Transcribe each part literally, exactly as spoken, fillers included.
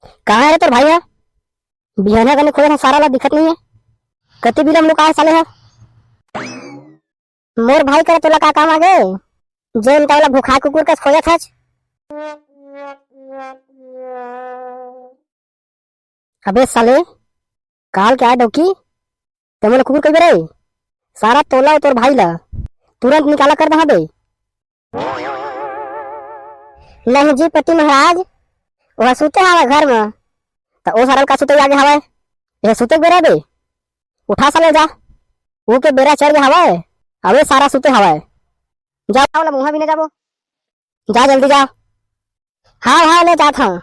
कहाँ हे रे तोर भाई ह? बिहनिया कनी खोजत हँव, सारा ला दिखत नइ हे। कति बिलम लुकाय हे साले ह? मोर भाई करा तोला का काम आगे, जेन तैं ओला भुखाय कुकुर कस खोजत हस? अबे साले, काल के आय डौकी, तैं मोला कुकुर कहिबे रे? सारा तोला अउ तोर भाई ला तुरंत निकाला कर दहा बे। नहीं जी पति महाराज, ओह सुते हवय घर म, त ओ सारा ल का सुते आगे हवय? एह सुते के बेरा बे, उठा साले जा, ओ के बेरा चढ़ गे हवय, अबे सारा सुते हवय, जा ओला मुँहा भी नहीं जाबो, जा जल्दी जा। हाँ हाँ, ले जात हँव।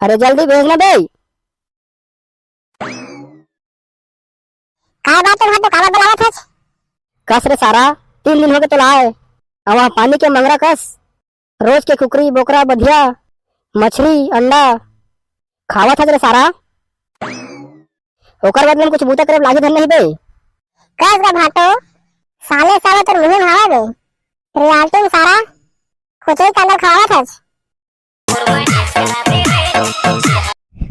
अरे जल्दी भेज ना बे। का बात हे भाटो, काबर बुलावत हस? कस रे सारा, तीन दिन होगे तोला आय, अउ वहाँ पानी के मंगरा कस रोज के कुकरी, बोकरा, बधिया, मछरी, अंडा खावत हस रे सारा। ओकर बदले म कुछ बूता करे लागी धन नहीं बे। कस गा भाटो, साले साला तोर मुँह म हवा बे। रियाल्टी म सारा कुछ ही कांदा खावत हस।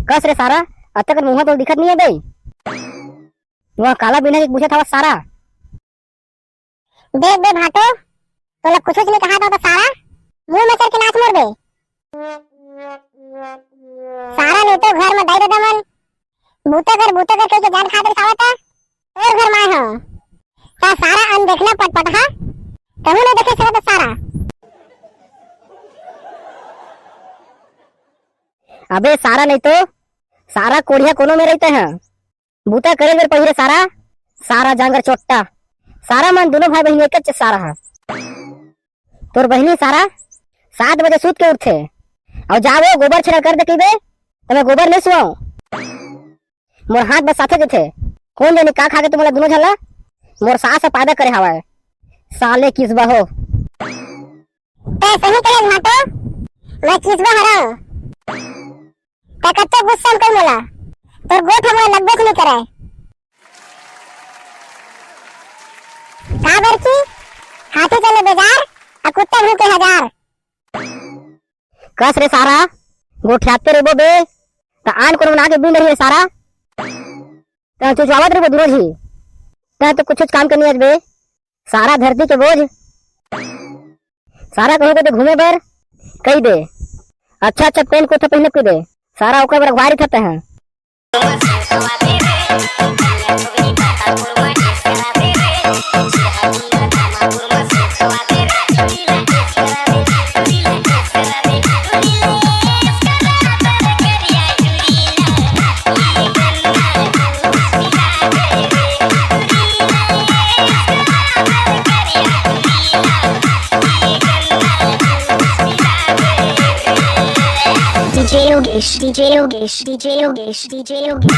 कस रे सारा, अतक मुँह तो दिखत नहीं हे बे। वहाँ काला बिना के पूछत हवा सारा। देख बे भाटो, तोला कुछुच नहीं कहा था तो सारा मुँह में चढ़ के नाच मोर बे। सारा नहीं तो घर में दाई ददा मन बूता कर, बूता कर कह के जान खातिर सावत हे। तोर घर माय हो। का सारा अन देखना पटपट हा? कहूँ नहीं देखे सकत सारा। अबे सारा नहीं तो, सारा कोढ़िया कोनो में रहते हैं। बूता करे बर पहिरे सारा, सारा जांगर चोट्टा। सारा मन दोनों भाई बहिनी एक सारा हा। तोर बहिनी सारा सात बजे सूत के उठथे। अउ जाओ गोबर छेना कर दे कहिबे, त मैं गोबर नहीं सुआऊं। मोर हाथ बस साथे देथे। कौन जानी का खा के तुमला दोनों झन ला मोर सास ह पैदा करे हवय। साले किसबा हो। तै सही कहे भाटो, मैं किसबा हरंव। तै कत्तो गुस्सा म कई मोला, तोर गोठ ह मोला लगबेच नहीं करे। काबर की हाथी चले बेजार, आ कुत्ता भूखे हजार। कस रे सारा, गोठियाते रहिबो बे, त आन कोनो बना के बिन रही रे सारा। त चुचवावत रहिबो दुनो झी। त तो कुछ काम करनी आज बे। सारा धरती के बोझ। सारा कहूँ कते घूमे बर कही दे। अच्छा अच्छा पेंट कुर्ता पहिने कही दे। सारा ओकर बर अखबारी थते हैं। DJ Yogesh, DJ Yogesh, DJ Yogesh, DJ Yogesh.